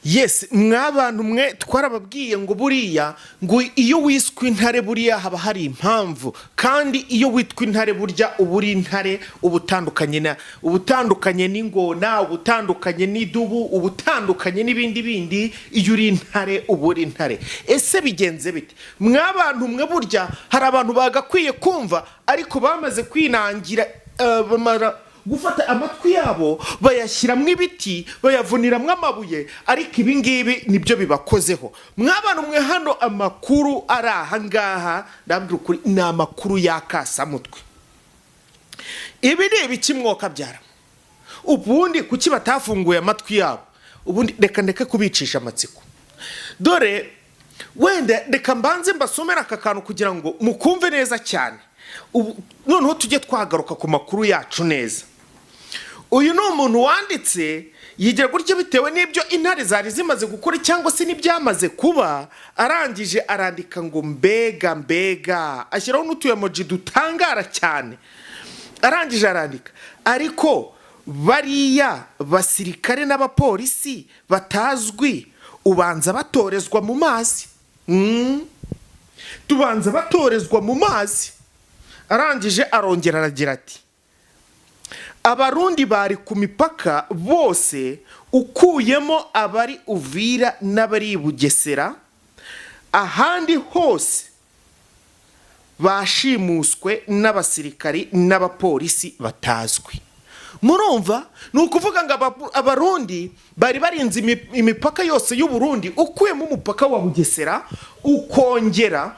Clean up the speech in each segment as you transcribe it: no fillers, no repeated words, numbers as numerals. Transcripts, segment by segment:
Yes, mwabantu mwe, twarababwiye ngo buriya ngo iyo wiswe intare, buriya haba hari impamvu. Kandi iyo witwa intare, burya uba uri intare, uba utandukanye n'ingona, uba utandukanye n'idubu, uba utandukanye n'ibindi bindi. Iyo uri intare, uba uri intare. Ese bigenze bite, mwabantu mwe? Burya hari abantu bagakwiye kumva, ariko bamaze kwinangira, bamara gufata amatwi yabo bayashyiramo ibiti, bayavuniramo amabuye. Ariko ibi ngibi nibyo bibakozeho, mwabana mwe. Hano amakuru ari aha ngaha, ndabwira ukuri, ni amakuru y'akasamutwe. Ibi ni ibiki mwokabyara? Ubundi kuki batafunguye amatwi yabo? Ubundi reka ndeke kubicisha amatsiko. Dore wenda reka mbanze mbasomere aka kantu kugira ngo mukumve neza cyane. Ubu noneho tujye twagaruka ku makuru yacu neza. Uyu ni umuntu wanditse yigira gutya bitewe n'ibyo intare zari zimaze gukora cyangwa se n'ibyamaze kuba. Arangije arandika ngo "Mbega mbega", ashyiraho n'utuyemoji dutangara cyane. Arangije arandika: "Ariko bariya basirikare n'abapolisi batazwi ubanza batorezwa mu mazi. Tubanza batorezwa mu mazi." Arangije arongera aragira ati: "Abarundi bari ku mipaka bose, ukuyemo abari Uvira n'abari i Bugesera, ahandi hose bashimuswe n'abasirikari n'abapolisi batazwi." Murumva, ni ukuvuga ngo Abarundi bari barinze imipaka yose y'u Burundi, ukuyemo umupaka wa Bugesera, ukongera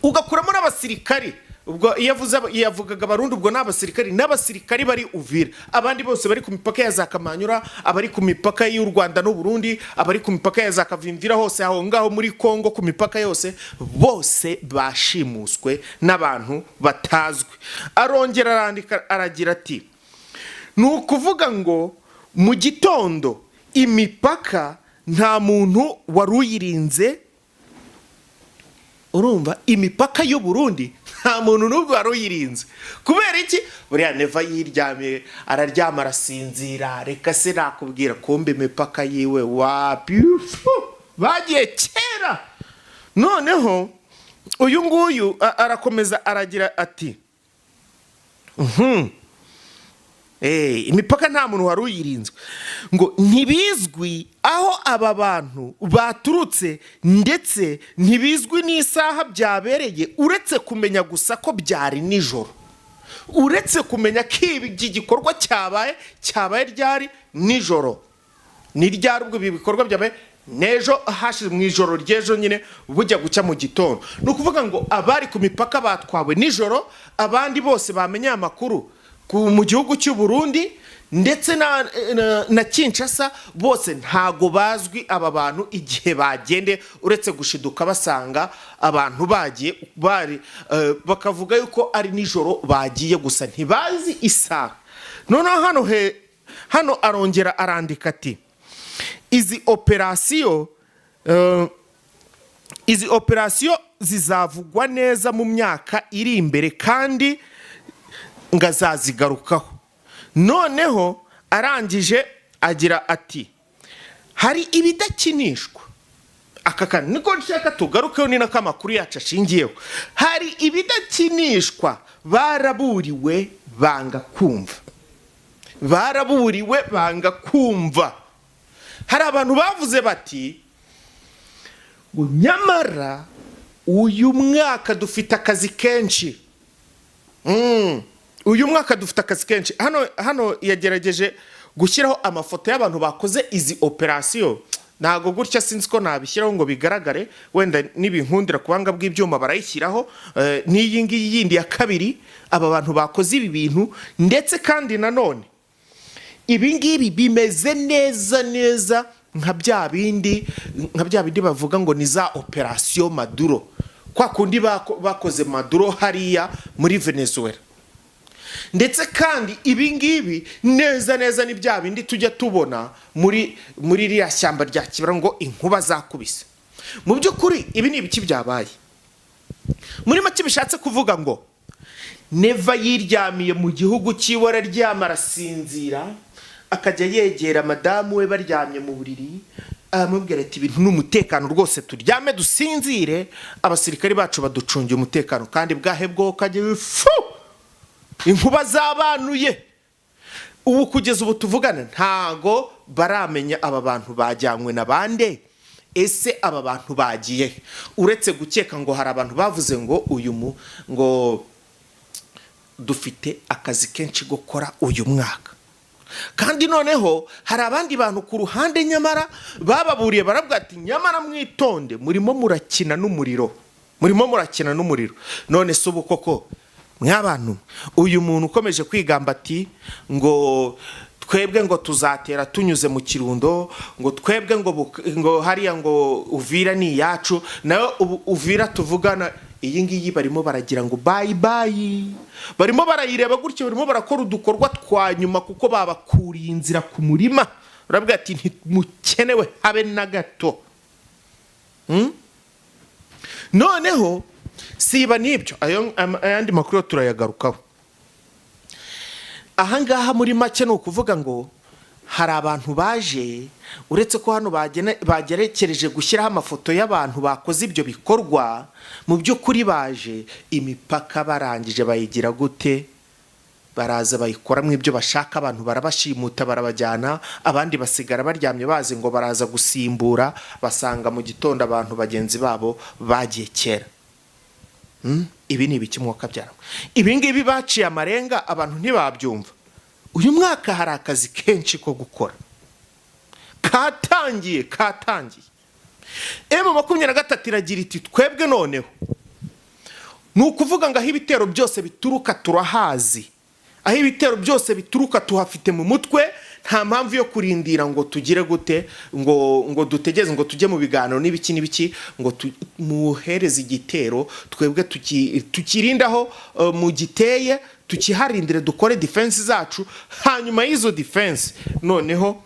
ugakuramo n'abasirikari. Ubwo iyo avuze yavugaga Abarundi, ubwo ni abasirikari n'abasirikari bari Uvira. Abandi bose bari ku mipaka ya za Kamanyura, abari ku mipaka y'u Rwanda n'u Burundi, abari ku mipaka ya za Kavimvira, hose aho ngaho muri Kongo ku mipaka yose, bose bashimuswe n'abantu batazwi. Arongera arandika aragira ati: "Ni ukuvuga ngo mu gitondo imipaka nta muntu wari uyirinze." Urumva, imipaka y'u Burundi nta muntu n'ubwo wari uyirinze. Kubera iki? Buriya Neva yiryamiye, araryama arasinzira. Reka se nakubwira, kumbe imipaka yiwe wapi, bagiye kera. Noneho uyu nguyu arakomeza aragira ati: "Imipaka nta muntu wari uyirinzwe", ngo ntibizwi aho aba bantu baturutse, ndetse ntibizwi n'isaha byabereye, uretse kumenya gusa ko byari nijoro. Uretse kumenya ko ibi iki gikorwa cyabaye ryari? Nijoro. Ni ryari ubwo ibi bikorwa byabaye? N'ejo hashize, mu ijoro ry'ejo nyine, bujya gucya mu gitondo. Ni ukuvuga ngo abari ku mipaka batwawe nijoro, abandi bose bamenye aya makuru mu gihugu cy'u Burundi ndetse na Kinshasa, bose ntago bazwi aba bantu igihe bagende, uretse gushiduka basanga abantu bagiye bari, bakavuga yuko ari nijoro bagiye gusa, ntibazi isaha. Noneho hano arongera arandika ati: "Izi operasiyo zizavugwa neza mu myaka iri imbere, kandi ngazazigarukaho." Noneho arangije agira ati: "Hari ibidakinishwa." Aka kantu niko nshaka tugarukeho, ni nako amakuru yacu ashingiyeho. Hari ibidakinishwa, baraburiwe banga kumva, baraburiwe banga kumva. Hari abantu bavuze bati ngo nyamara uyu mwaka dufite akazi kenshi. Uyu mwaka dufite akazi kenshi. Hano yagerageje gushyiraho amafoto y'abantu bakoze izi operasiyo. Ntabwo gutya, sinzi ko nabishyiraho ngo bigaragare. Wenda nibinkundira ku buhanga bw'ibyuma barayishyiraho, n'iyi ngiyi yindi ya kabiri, aba bantu bakoze ibi bintu. Ndetse kandi nanone ibi ngibi bimeze neza neza nka bya bindi bavuga ngo ni za operasiyo Maduro, kwa kundi bakoze Maduro hariya muri Venezuela. Ndetse kandi ibi ngibi neza neza ni bya bindi tujya tubona muri ririya shyamba rya Kibara ngo inkuba zakubise. Mu by'ukuri ibi ni ibiki byabaye? Muri make bishatse kuvuga ngo Neva yiryamiye mu gihugu cyiwe, araryama arasinzira, akajya yegera madamu we baryamye mu buriri. Aramubwira ati: "Ibintu ni umutekano rwose, turyame dusinzire, abasirikari bacu baducungiye umutekano." Kandi bwahe bwo kajya fu inkuba zabanuye. Ubu kugeza ubu tuvugana ntago baramenya aba bantu bajyanywe na bande. Ese aba bantu bagiye he? Uretse gukeka ngo hari abantu bavuze ngo uyu mu ngo dufite akazi kenshi gukora uyu mwaka. Kandi noneho hari abandi bantu ku ruhande nyamara bababuriye, baravuga ati: "Nyamara mwitonde, murimo murakina n'umuriro, murimo murakina n'umuriro." None se ubu koko mw'abantu, uyu muntu ukomeje kwigamba ati ngo twebwe ngo tuzatera tunyuze mu Kirundo, ngo twebwe ngo ngo hariya ngo Uvira ni iyacu, nawe ubu Uvira tuvugana iyi ngiyi barimo baragira ngo bye bye, barimo barayireba gutyo, barimo barakora udukorwa twa nyuma kuko babakuriye inzira ku murima, baravuga ati: "Ntimukenewe habe na gato." Noneho siba n'ibyo, ayandi makuru yo turayagarukaho. Ahangaha muri make ni ukuvuga ngo hari abantu baje, uretse ko hano bagerekereje gushyiraho amafoto y'abantu bakoze ibyo bikorwa. Mu by'ukuri baje imipaka barangije bayigira gute? Baraza bayikoramo ibyo bashaka, abantu barabashimuta barabajyana, abandi basigara baryamye bazi ngo baraza gusimbura, basanga mu gitondo abantu bagenzi babo bagiye kera. Ibi ni ibiki mwuka byara? Ibi ngibi baciye amarenga, abantu ntibabyumva. Uyu mwaka hari akazi kenshi ko gukora, katangiye, katangiye. M23 iragira iti: "Twebwe noneho ni ukuvuga ngo aho ibitero byose bituruka turahazi, aho ibitero byose bituruka tuhafite mu mutwe. Nta mpamvu yo kurindira ngo tugire gute, ngo dutegeze ngo tujye mu biganiro n'ibiki n'ibiki, ngo muhereze igitero, twebwe tukirindaho mu giteye, tukiharindire, dukore defense zacu. Hanyuma y'izo defense noneho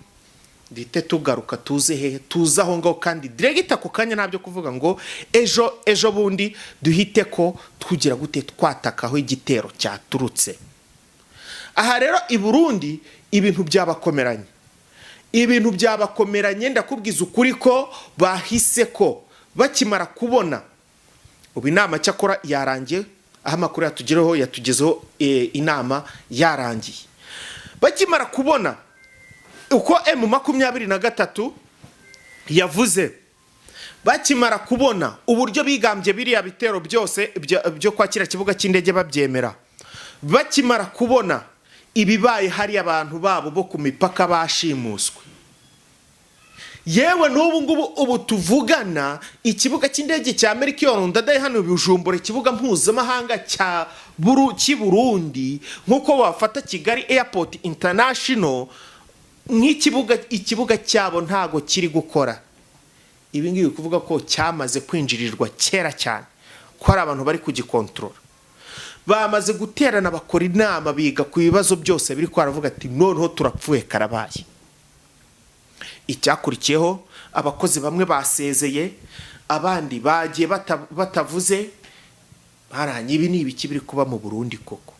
duhite tugaruka tuze hehe? Tuze aho ngaho kandi direct ako kanya, ntabyo kuvuga ngo ejo, ejo bundi, duhite ko tugira gute, twataka aho igitero cyaturutse." Aha rero i Burundi ibintu byabakomeranye, ibintu byabakomeranye. Ndakubwiza ukuri ko bahise ko bakimara kubona ubu inama cyakora yarangiye, aho amakuru yatugereho yatugezeho, inama yarangiye. Bakimara kubona uko M23 yavuze, bakimara kubona uburyo bigambye biriya bitero byose byo kwa kiriya kibuga cy'indege babyemera, bakimara kubona ibibaye hari abantu babo bo ku mipaka bashimuswe, yewe n'ubu ngubu ubu tuvugana ikibuga cy'indege cya Melchior Ndadaye hano i Bujumbura, ikibuga mpuzamahanga cya cy'i Burundi, nk'uko wafata Kigali Airport International nk'ikibuga, ikibuga cyabo ntago kiri gukora. Ibi ngibi kuvuga ko cyamaze kwinjirirwa kera cyane, ko hari abantu bari kugikontorora. Bamaze guterana, bakora inama, biga ku bibazo byose biri kwaravuga ati: "Noneho turapfuye, karabaye." Icyakurikiyeho, abakozi bamwe basezeye, abandi bagiye batavuze baranye. Ibi ni ibiki biri kuba mu Burundi koko?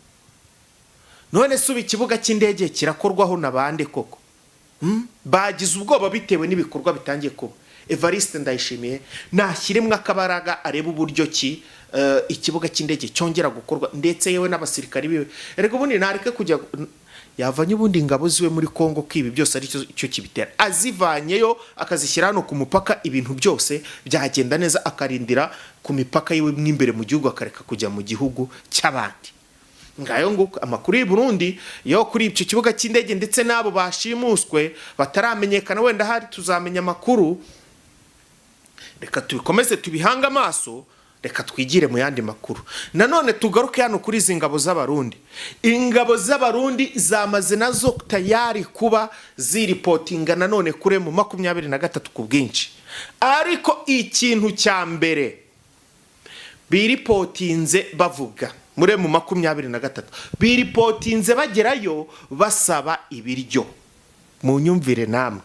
None se ubu ikibuga cy'indege kirakorwaho na bande koko? Bagize ubwoba bitewe n'ibikorwa bitangiye kuba. Evariste Ndayishimiye nashyiremo akabaraga, arebe uburyo ki ikibuga cy'indege cyongera gukorwa, ndetse yewe n'abasirikari biwe. Erega ubundi nareke kujya yavanye ubundi ingabo ziwe muri Kongo, ko ibi byose ari cyo kibitera, azivanyeyo akazishyira hano ku mupaka, ibintu byose byagenda neza, akarindira ku mipaka yiwe mo imbere mu gihugu, akareka kujya mu gihugu cy'abandi. Ngayo nguko amakuru y'i Burundi yo kuri icyo kibuga cy'indege ndetse n'abo bashimuswe bataramenyekana. Wenda hari tuzamenya amakuru, reka tubikomeze tubihange amaso. Reka twigire mu yandi makuru nanone, tugaruke hano kuri izi ngabo z'Abarundi. Ingabo z'Abarundi zamaze nazo tayari kuba ziripotinga nanone kuri M23 ku bwinshi. Ariko ikintu cya mbere biripotinze bavuga muri M23, biripotinze bagerayo basaba ibiryo. Mu nyumvire namwe,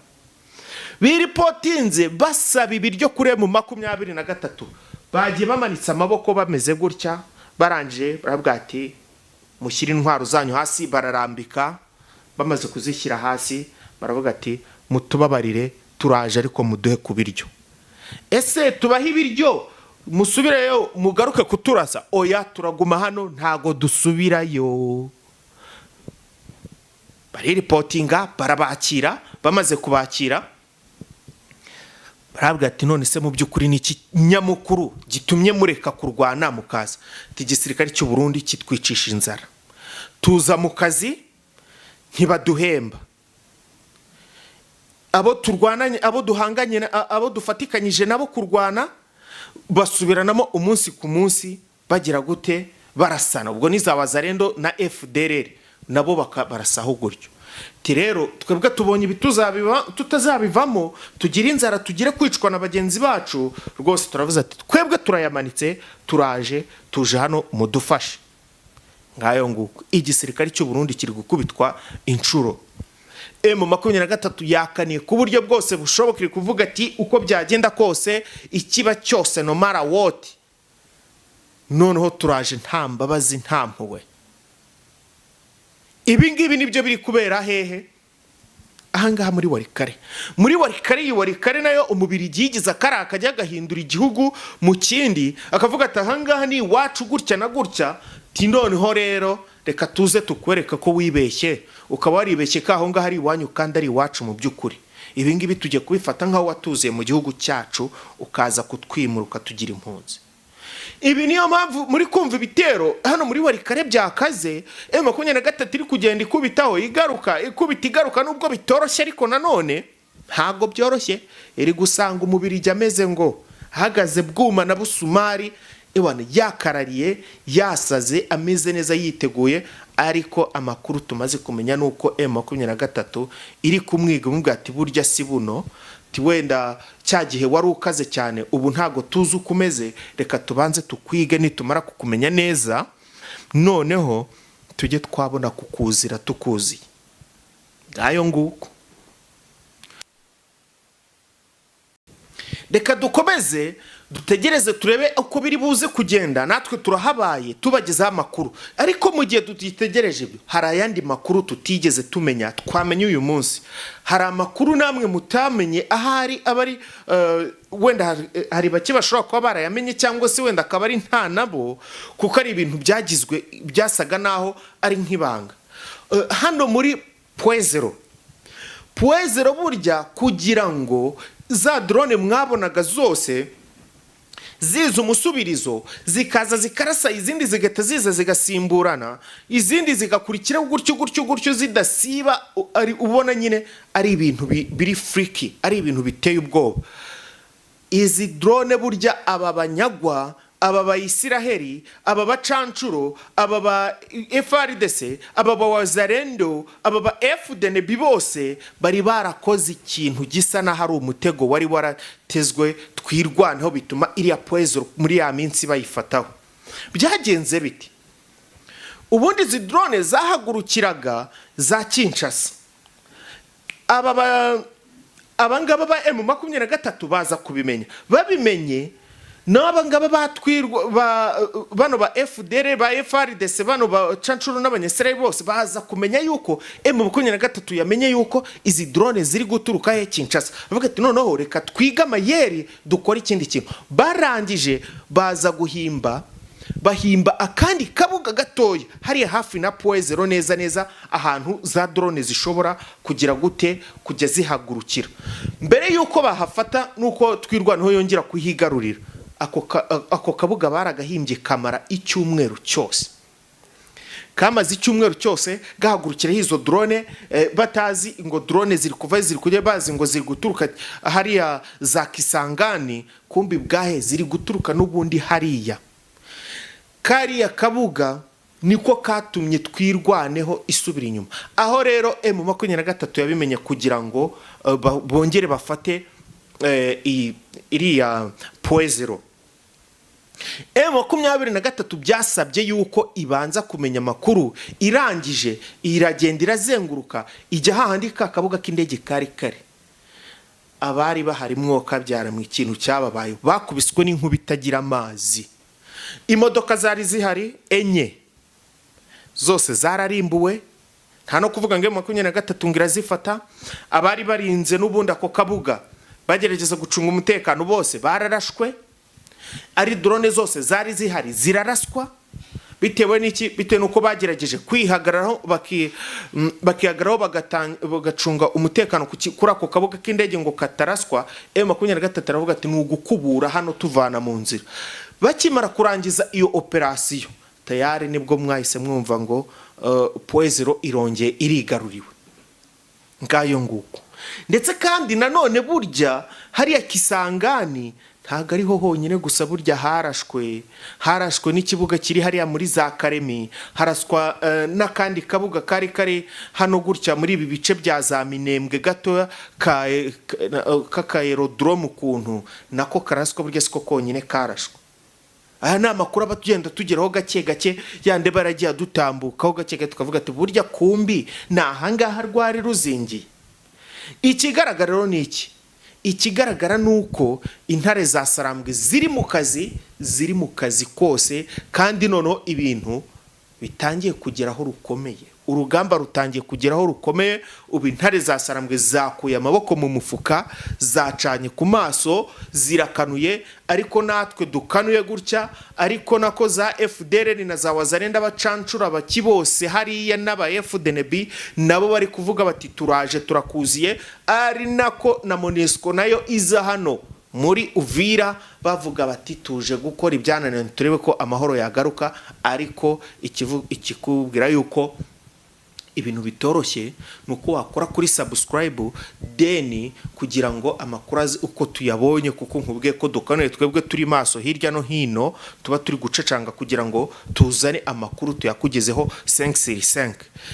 biripotinze basaba ibiryo kuri M23. Bagiye bamanitse amaboko bameze gutya, barangije baravuga ati: "Mushyire intwaro zanyu hasi." Bararambika, bamaze kuzishyira hasi baravuga ati: "Mutubabarire, Turaje, ariko muduhe ku biryo. Ese tubahe ibiryo musubireyo mugaruke kuturasa? Oya, turaguma hano, ntago dusubirayo. Bariripotinga, barabakira. Bamaze kubakira, barabwira ati: "None se mu by'ukuri ni iki nyamukuru gitumye mureka kurwana mukaza?" Ati: "Igisirikare cy'u Burundi kitwicisha inzara, tuza mu kazi ntibaduhemba, abo turwananye, abo duhanganye, abo dufatikanyije nabo kurwana basubiranamo umunsi ku munsi, bagira gute, barasana." Ubwo ni za Wazalendo na FDLR, nabo barasaho gutyo. Ati: "Rero twebwe tubonye ibi tutazabivamo, tugire inzara, tugire kwicwa na bagenzi bacu, rwose turavuze ati twebwe turayamanitse, turaje, tuje hano mudufashe." Ngayo nguko, igisirikare cy'u Burundi kiri gukubitwa inshuro. M23 yakaniye ku buryo bwose bushoboka, iri kuvuga ati uko byagenda kose, ikiba cyose, no matter what, noneho turaje, nta mbabazi, nta mpuhwe. Ibi ngibi nibyo biri kubera hehe? Ahangaha muri Walikale. Muri Walikale, iyi Walikale nayo umubiri yigize akari akajya agahindura igihugu mu kindi, akavuga ati ahangaha ni iwacu gutya na gutya. Ti noneho rero reka tuze tukwereka ko wibeshye, ukaba waribeshye ko aho ngaho ari iwanyu kandi ari iwacu. Mu by'ukuri ibi ngibi tujya kubifata nk'aho watuzuye mu gihugu cyacu, ukaza kutwimura, ukatugira impunzi. Ibi niyo mpamvu muri kumva ibitero hano muri Walikale byakaze. M23 iri kugenda ikubitaho, igaruka, ikubita, igaruka, nubwo bitoroshye, ariko nanone ntabwo byoroshye. Iri gusanga umubiri ijya ameze ngo ahagaze bwuma na busumari, ewana yakarariye, yasaze, ameze neza, yiteguye. Ariko amakuru tumaze kumenya ni uko M23 iri kumwiga, imubwira ati burya si buno, ati wenda cya gihe wari ukaze cyane, ubu ntabwo tuzi uko umeze, reka tubanze tukwige, nitumara kukumenya neza noneho tujye twabona kukuzira tukuziye. Ngayo nguko, reka dukomeze dutegereze turebe uko biri buze kugenda. Natwe turahabaye, tubagezaho amakuru. Ariko mu gihe tugitegereje ibyo, hari ayandi makuru tutigeze tumenya, twamenye uyu munsi. Hari amakuru namwe mutamenye, ahari abari wenda hari bake bashobora kuba barayamenye, cyangwa se wenda akaba ari nta nabo, kuko ari ibintu byagizwe byasaga naho ari nk'ibanga. Hano muri Point Zéro, Point Zéro burya kugira ngo za drone mwabonaga zose ziza umusubirizo, zikaza zikarasa, izindi zigahita ziza zigasimburana, izindi zigakurikiraho gutyo gutyo gutyo zidasiba, ari ubona nyine ari ibintu biri freaky, ari ibintu biteye ubwoba. Izi drone burya aba banyagwa, aba bayisiraheli, aba bacancuro, aba ba FARDC, aba ba Wazalendo, aba ba FDNB, bose bari barakoze ikintu gisa n'aho ari umutego wari waratezwe Twirwaneho, bituma iriya Point Zéro muri ya minsi bayifataho. Byagenze biti? Ubundi izi drone zahagurukiraga za Kinshasa. Aba ngaba ba M23 baza kubimenya. Babimenye, n'aba ngaba batwirwa bano ba FDR, ba FARDC, bano ba cancuro n'abanyesirayeli bose baza kumenya yuko M23 yamenye yuko izi drone ziri guturuka he? Kinshasa. Bavuga ati noneho reka twige amayeri, dukore ikindi kintu. Barangije baza guhimba, bahimba akandi kabuga gatoya hariya hafi na Point Zéro neza neza, ahantu za drone zishobora kugira gute, kujya zihagurukira. Mbere y'uko bahafata, nuko Twirwaneho yongera kuhigarurira, ako kabuga baragahimbye, kamara icyumweru cyose. Kamaze icyumweru cyose gahagurukiraho izo drone, batazi ngo drone ziri kuva, ziri kujya, bazi ngo ziri guturuka hariya za Kisangani, kumbi bwahe ziri guturuka n'ubundi hariya. Kariya kabuga niko katumye Twirwaneho isubira inyuma. Aho rero M23 yabimenye, kugira ngo bongere bafate iriya Point Zéro, M23 byasabye yuko ibanza kumenya amakuru. Irangije iragenda, irazenguruka, ijya hahandi ka kabuga k'indege kari kare. Abari bahari mwokabyara mu ikintu cyababaye, bakubiswe n'inkuba itagira amazi. Imodoka zari zihari enye zose zararimbuwe, nta no kuvuga ngo M23 ngo irazifata. Abari barinze n'ubundi ako kabuga Bagerageza gucunga umutekano bose bararashwe, ari drone zose zari zihari ziraraswa. Bitewe n'iki? Bitewe n'uko bagerageje kwihagararaho, bakihagararaho, bagacunga umutekano kuri ako kabuga k'indege ngo kataraswa. M23 aravuga ati: "Ni ugukubura hano, tuvana mu nzira." Bakimara kurangiza iyo operasiyo, tayari nibwo mwahise mwumva ngo Point Zéro irongeye irigaruriwe. Ngayo nguko. Ndetse kandi nanone burya hariya Kisangani ntabwo ariho honyine gusa burya harashwe. Harashwe n'ikibuga kiri hariya muri za Karemi, haraswa n'akandi kabuga kari kari hano gutya muri ibi bice bya za Minembwe gatoya k'aka aérodrome ukuntu nako karaswa. Burya siko konyine karashwe. Aya ni amakuru aba tugenda tugeraho gake gake, yandi baragiye adutambukaho gake gake, tukavuga ati: "Burya kumbi ni ahangaha rwari ruzingiye." Ikigaragara rero ni iki? Ikigaragara ni uko intare za Sarambwe ziri mu kazi, ziri mu kazi kose, kandi noneho ibintu bitangiye kugera aho rukomeye, urugamba rutangiye kugera aho rukomeye. Ubu intare za Sarambwe zakuye amaboko mu mufuka, zacanye ku maso, zirakanuye. Ariko natwe dukanuye gutya, ariko nako za FDLR na za Wazalendo, abacancura baki bose hariya n'aba FDNB nabo bari kuvuga bati: "Turaje, turakuziye." Ari nako na MONUSCO nayo iza hano muri Uvira, bavuga bati: "Tuje gukora ibyananiwe, turebe ko amahoro yagaruka." Ariko ikikubwira yuko ibintu bitoroshye ni uko wakora kuri subscribe then kugira ngo amakuru aze uko tuyabonye, kuko nkubwiye ko dukanuye, twebwe turi maso hirya no hino, tuba turi gucacanga kugira ngo tuzane amakuru tuyakugezeho 5 sur 5.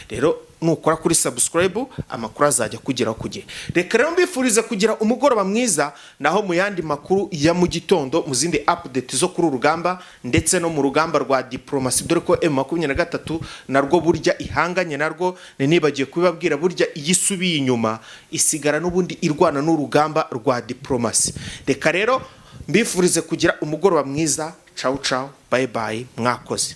Rero nukora kuri subscribe, amakuru azajya kugeraho ku gihe. Reka rero mbifurize kugira umugoroba mwiza. Naho mu yandi makuru ya mu gitondo, mu zindi update zo kuri uru rugamba ndetse no mu rugamba rwa diplomasi, dore ko M23 narwo burya ihanganye narwo, nibagiye kubibabwira, burya iyo isubiye inyuma isigara n'ubundi irwana n'urugamba rwa diplomasi. Reka rero mbifurize kugira umugoroba mwiza. Ciao ciao, bye bye, mwakoze.